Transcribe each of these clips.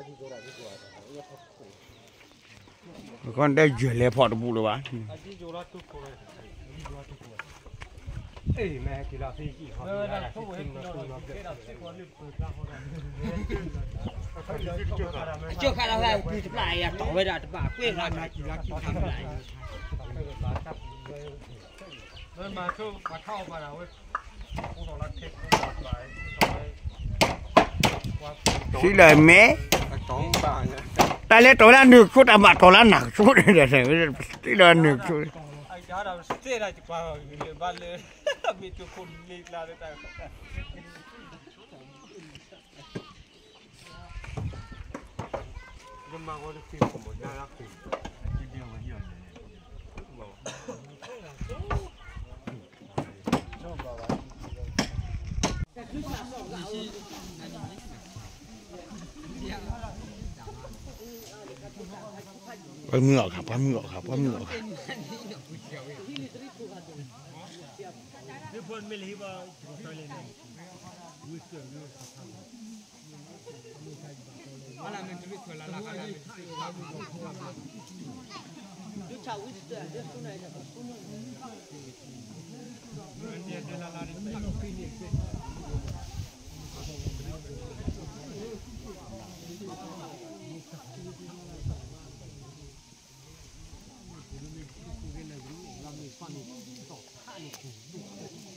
ကီၢ်တဲယဲၢ်လဲၤဖီၣ်တပူၤလၢၤဘၣ်. အကၢၢ်ခါလီၤ တပျၢ်အံၤ တီၢ်ဝဲဒၣ်တဘၣ် ကွဲၢ်လီၤ မၤဆိပှၤထီၣ်အီၣ်ပှၤဒၣ်ဝဲ ထံလၢမဲ, တၢ်လဲၤတီၢ်လၢနုာ်ကဆိ တၢ်ဘၣ်တီၢ်လၢနၢ်ကဆိန့ၣ်ဒီး ထံလၢနုာ်ကဆိ, အကၢ်ဒီးစဲဒၣ်ကွၢ်လၢဘၣ်လၢ မ့ၢ်တုၤခိၣ်လ့ကျါလၢတၢ် ပှၤမုၢ်အီၣ်ခါ ပှၤမုၢ်အီၣ်ခါ ပှၤမုၢ်အီၣ်ခါ. ကဘၣ်မၤကါအံၤ, ကဘၣ်ငါငါအီၤကီၢ်ဂၤကီၢ်ဂၤ, အခံဂၤ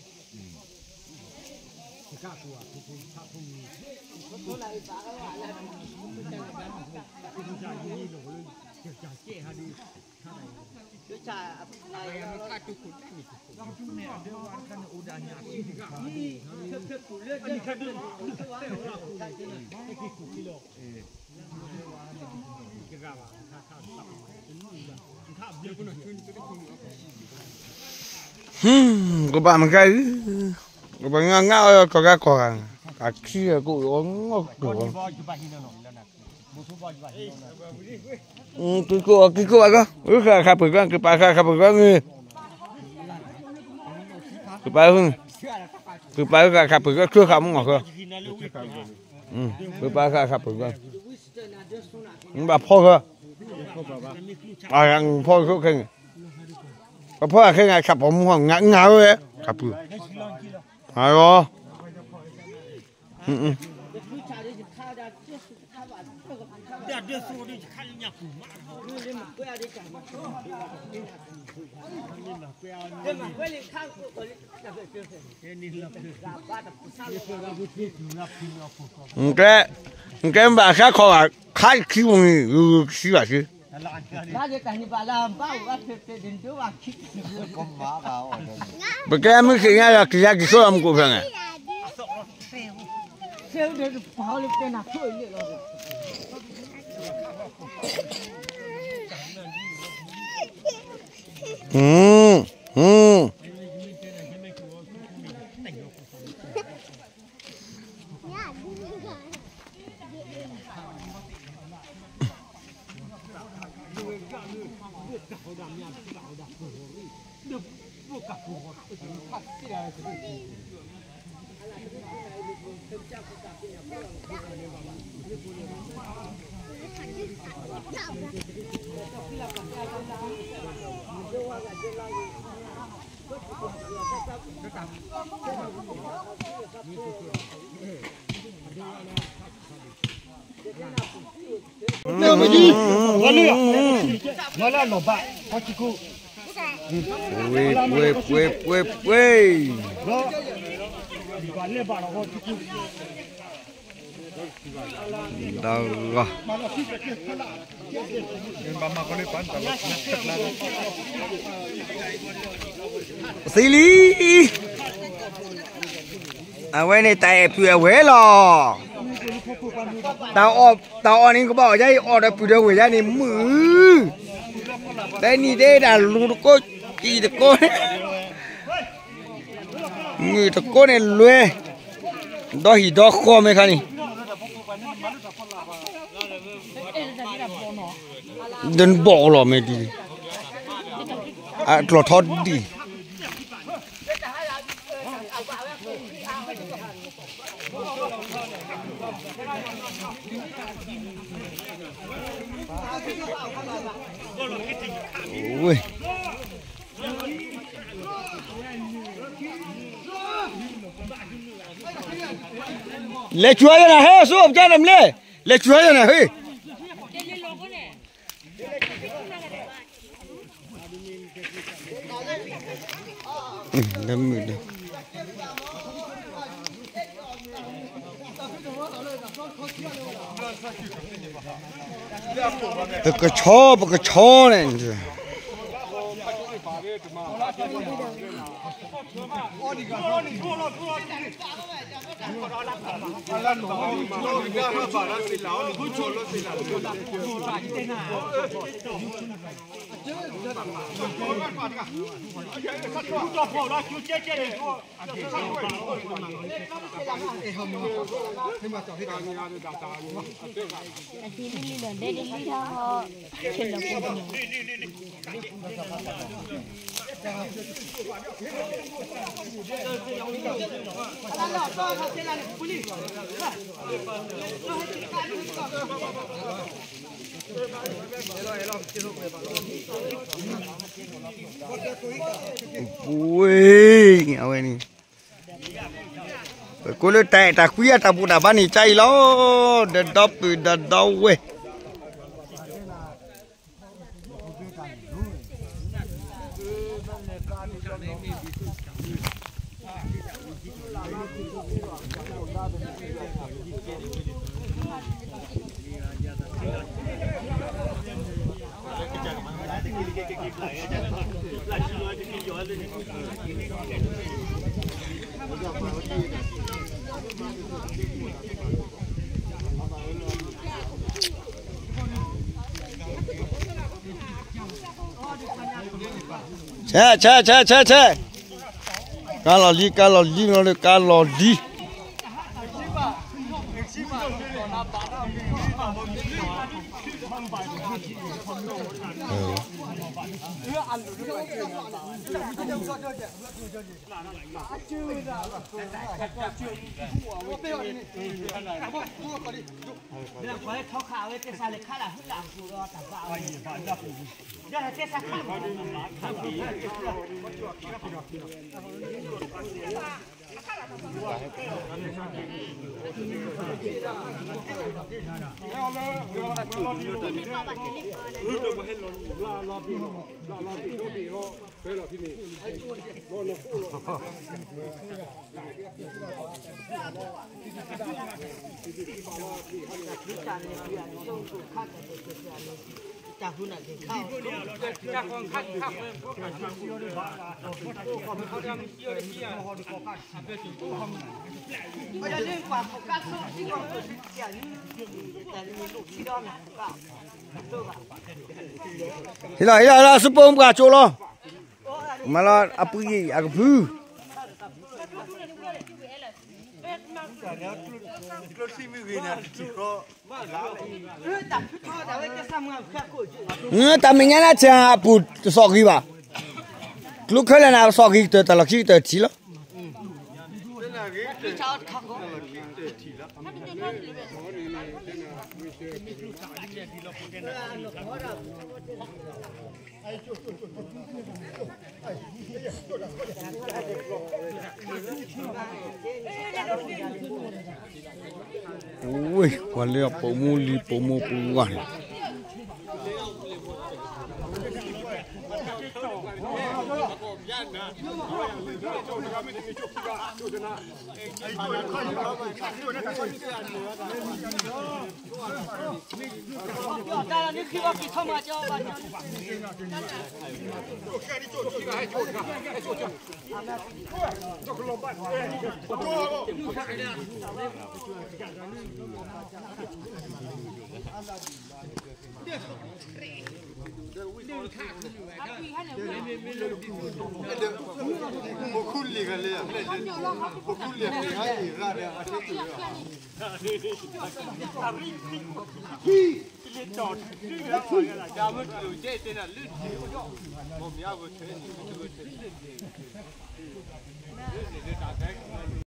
ကအိၣ်အီၤငီၢ်ကီၢ်ဂၤ, ကံၢ်ကိၣ်အီၤကံၢ်ကိၣ်ဘၣ်ကီ, ဝဲဃာ်ခါပှဲၤကီ, ကပာ်ဃာ်ခါပှဲၤကီ, ကပာ်ဃာ်ခါပှဲၤကီ, ဆှၢဃာ်မုၢ်ငီၢ်ဃၢ, ကပာ်ဃာ်ခါပှဲၤကီ, မ့ၢ်ဘၣ်ဖီဃၢ, ဖီဃၢခဲန့ၣ်, ပဖီဃၢခဲန့ၣ် ဆၣ်ပိာ်မူဟီၣ် ငါဝဲ, ခါပူၤ, အလီၤ ကဲ, ကဲမ့ၢ်ဘၣ်ဃးခီဂာ်ခါခံပူၤန့ၣ် ဂုာ်ဂုာ်ခံဘၣ်သု, ပကဲမုၢ်ဆ့ၣ်ညါဒီး ကယၤက့ၤဆိအမူကိၣ်ဖဲန့ၣ် ပှ့ၤပှ့ၤပှ့ၤပှ့ၤပှ့ၤ, ဒီးဂီၤ သံလံ, အဝဲန့ၣ်တၢ်အဲၣ်ပုၢ်အဝဲၢ်လီၤ. တၢ်အီၣ်န့ၣ် ကဘၣ်အီၣ်ယါအံၤ အီၣ်ဒီးပုၢ်ဒီးဝဲၢ်ယါန့ၣ် မုာ်, တဲနံၤဒ့ဒၣ်လူၤတကိး တံၢ်တကိး မုာ်တကိးန့ၣ်လွဲ, ဒီဟံၣ်ဒီဃီမ့ၢ်ခါန့ၣ် ဒီးဘီၣ်လီၤမ့ၢ်ဒ်, အကျီၢ်ထီဒံၣ်, ဝ့ၢ် လဲၤဆူညါနၤဟဲ ဆိပကၢ်တမ့ၢ်လဲၣ်, လဲၤဆူညါနၤဟဲ. လၢမုၢ်ဒီး ပကဆီ ပကဆီန့ၣ် ဝ့ၢ် အဝဲန့ၣ် ပကိးလၢတၢ်အဲၣ်တၢ်ကွံအတၢ်ဘူၣ်တၢ်ဘါန့ၣ် ကၢ်အံၤလီၤ. ဒီးဒီပုၢ်ဒီးဒီဝဲၢ် ဆဲး ဆဲး ဆဲး ဆဲး ဆဲး ကါလီၤလံ ကါလီၤလံ လီၤလၢကါလီၤလံ. ဟ့ၣ်လီၤ ဟ့ၣ်လီၤ ဟ့ၣ်လီၤ စူၢ်ပိၢ်မုၢ်ပှၢ်ကၠိလီၤ. မၤလီၤ အပှ့ၤအကဖု တၢ်မဲာ်ညါလၢဆၢအပူၤတသီၣ်ဂ့ၤဘၣ်. ကျိခဲလၢာ်န့ၣ် သီၣ်ဂ့ၤကတၢၢ် တၢ်လီၢ်ခံကတၢၢ်ထံၣ်လီၤ. ဝ့ၢ် ပှၤလၢအပိာ်မူလံၤပိာ်မူပူၤဝါန့ၣ်